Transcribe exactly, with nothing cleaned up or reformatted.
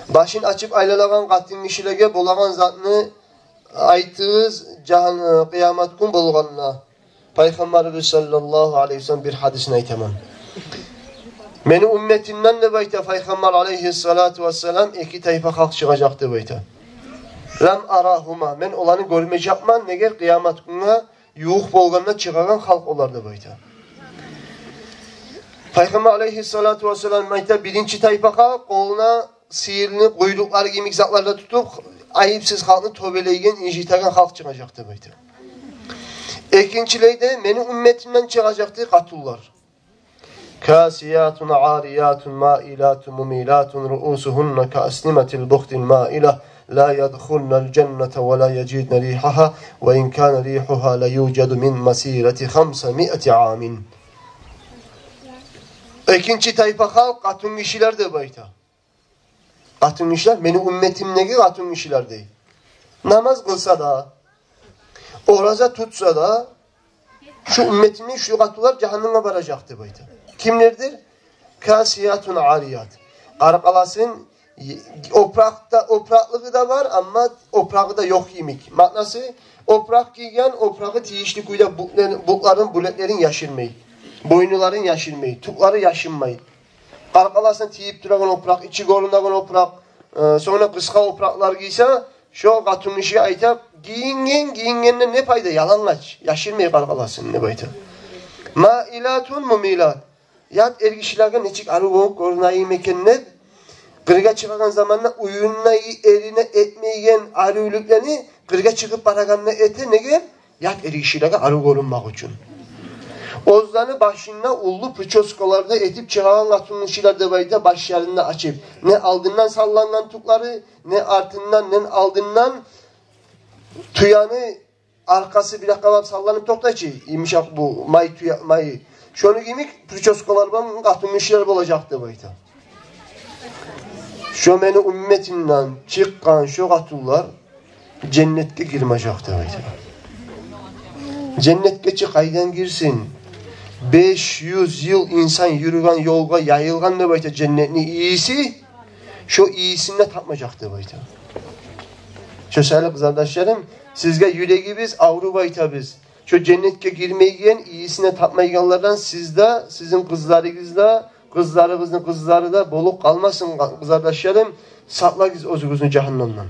Башын ачып айланагъан къатынгишилеге болагъан затны айтыгъыз, жагьан-, къыямат гюн болгъанда. Пайхаммарыбыз саллаллагьу алайгьи ва саллам бир гьадисин айтаман. Мени умметимден, деп айта Пайхаммар алайгьиссалату вассалам, эки тайпа халкъ чыгъажакъ, деп айта. Лам арагьума, мен оланы гёрмежекмен, неге, къыямат гюнге ювукъ болгъанда чыгъагъан халкъ олар, деп айта. Пайхаммар алайгьиссалату вассалам айта, биринчи тайпа халкъ къолуна сыйырны къуйрукълары йимик затлар да тутуп, айыпсыз халкъны тёбелейген, инжитеген халкъ чыгъажакъ, деп айта. Экинчилей де мени умметимден чыгъажакъ, дей, къатынлар. Касиятун ариятун маилатун мумилатун руусугьунна каасниматил бухтил маила ла ядхулнал жанната ва ла яжидна ригьагьа ва ин кана ригьугьа ла южаду мин масирати хамсамиати амин. Экинчи тайпа халкъ къатынгишилер, деп айта. Къатынгишилер, мени умметимдеги къатынгишилер, дей. Намаз къылса да, ораза тутса да, шу умметимдеги шу къатынлар жагьаннемге баражакъ, деп айта. Кимлердир? Касиятун арият. Къаркъарасын, опуракъда, опуракълыгъы да бар, амма опурагъы да ёкъ йимик. Маънасы, опуракъ гийген, опурагъы тийишли кюйде бутларын, бутларын, булеклерин яшырмай. Бойнуларын яшырмай, тюклери яшынмай. Къаркъарасына тийип турагъан опуракъ, ичи гёрюнеген опуракъ, э, сонг да къысгъа опуракълар гийсе, шо къатынгиши айта, гийинген, гийингенден не пайда, ялангач, яшырмай къаркъарасын, деп айта. Маилатун мумилат. Ят эргишилеге нечик арив болуп гёрюнейим экен деп, къыргъа чыгъагъан заманда уьюнде эрине этмейген аривлюклени къыргъа чыгъып барагъанда эте, неге? Ят эргишилеге арив гёрюнмек учун. Оьзлени башында уллу причёскалар да этип чыгъагъан къатынгишилер, деп айта, башларын да ачып. Не алдындан саллангъан тюклери, не артындан, не алдындан. Тюени аркъасы бир якъгъа барып салланып токътай чы, йымышакъ бу май, тюе май. Шону йимик причёскалар булан къатынгишилер болажакъ, деп айта. Шо мени умметимден чыкъгъан шо къатынлар женнетге гирмежек, деп айта. Женнетге чи къайдан гирсин? Беш юз йыл инсан юрюген ёлгъа яйылгъан, деп айта, женнетни ийиси. Шо ийисин де тапмажакъ, деп айта. Шо саялы, къызардашларым, сизге юрегибиз авруп айтабыз. Шо женнетге гирмейген, ийисин де тапмайгъанлардан сиз де, сизин къызларыгъыз да, къызларыгъызны къызлары да болуп къалмасын, къызардашларым. Сакълагъыз оьзюгюзню жагьаннемден.